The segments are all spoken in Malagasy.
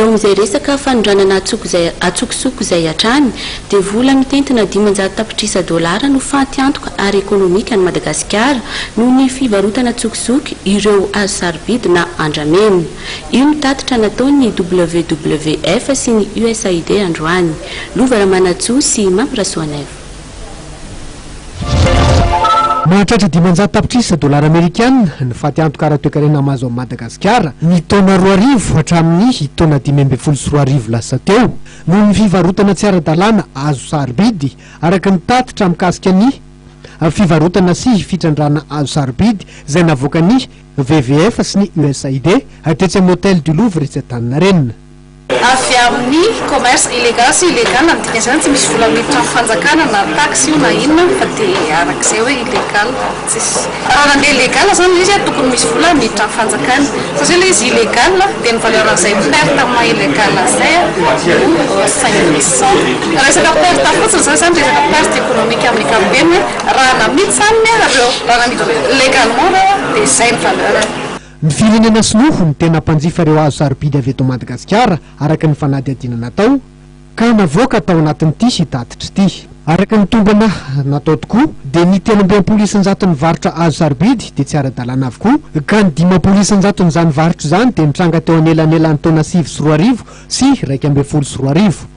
Eo amin'izay resaka fanondranana antsokosoko izay hatrany dia vola mitentina 500 tapitrisa dolara no fatiantoka ara-ekonomika an'i Madagasikara noho ny fivarotana antsokosoko ireo hazo sarobidy na andramena. Io no tatitra nataon'ny WWF sy ny USAID androany. Lova Ramanantsoa sy Mamy Rasoanaivo. Mahatratra 500 tapitrisa dolara amerikana ny fatiantoka ara-toekarena mahazo amin'i Madagasikara ny taona 2000 hatramin'ny taona 2015 lasa teo noho ny fivarotana tsy ara-dalàna hazo sarobidy, araka ny tatitra mikasika ny fivarotana sy fitrandrahana hazo sarobidy izay navoakan'ny WWF sy ny USAID tetsy amin'ny Hôtel du Louvre etsy Antaninarenina. Avy amin'ny commerce illégal sy illégal ny dikan'izany, tsy misy vola miditra amin'ny fanjakana, na taxe io na inona, fa dia arak'izay hoe illégal tsisy. Raha nandeha légal zany izy a, tokony misy vola miditra amin'ny fanjakana, satria ilay izy illégal dia ny valeur an'izay perte amin'ny maha illégal an'izay a no 500. Resaka perte fotsiny zany resaka perte économique amin'ny ankapobeny hoe raha namidy zany reo, raha namidy légalement reo a, dia izay ny valeur. Ny firenena sinoa no tena mpanjifa ireo hazo sarobidy avy eto Madagasikara, araka ny fanadihadiana natao ka navoaka tao anatin'ity tatitra ity. Araka ny tombana natao tokoa dia ny 63% ny varotra hazo sarobidy dia tsy ara-dalàna avokoa, ka ny 50% n'izany varotra izany dia nitranga teo anelanelan'ny taona 2009 sy 2011.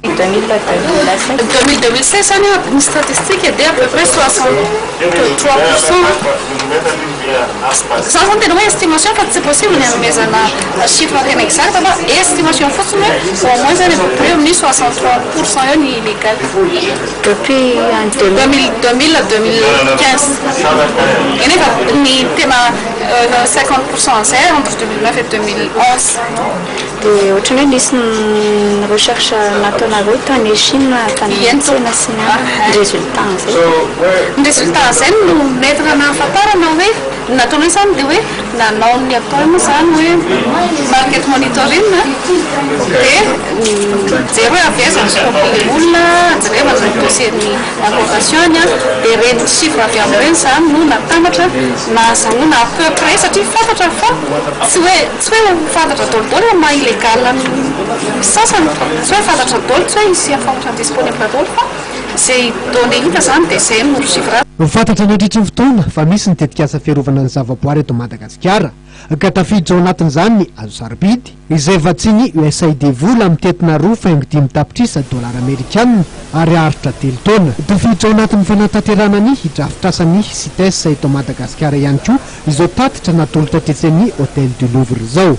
2016 zany ny statistique dia à peu près 63%. Za zany tena hoe estimation fa tsy possible ny anomezana chiffre tena exact, fa estimation fotsiny hoe au moins zany à peu près amin'ny 63% eo ny illégal. Depuis en 2000, 2000 à 2015 nefa ny tena 50% an'izay entre 2009 et 2011. Dia ohatrany hoe nisy ny recherche nataonareo tany Chine, tany tsena sy ny any, résultat an'izay? Ny résultat an'izay no nentina nahafantarana hoe nataonay zany dia hoe nanao ny atao moa zany hoe market monitoring, dia mijery hoe avy aiza ny stock le olona, jerevana ny dossier ny importation-ny a, dia reny chiffre avy amin'ireny zany no natambatra nahazahoana à peu près, satria fantatra fa tsy hoe fantatra daholo daholo maha illégal ny sasany, tsy hoe fantatra daholo, tsy hoe misy information disponible daholo, fa zay données hita zany dia zay no chiffre. Fantatra nandritry ny fotoana fa misy ny tetikasa fiarovana ny zavaboary eto Madagasikara, ka tafiditra ao anatin'izany ny hazo sarobidy izay vatsian'ny USAID vola mitentina 2.5 tapitrisa dolara amerikanina ary haharitra 3 taona. Tafiditra ao anatin'ny fanatanterahana ny drafitrasan'ny CITES eto Madagasikara ihany koa izao tatitra natolotra tetsy amin'ny Hôtel du Louvre izao.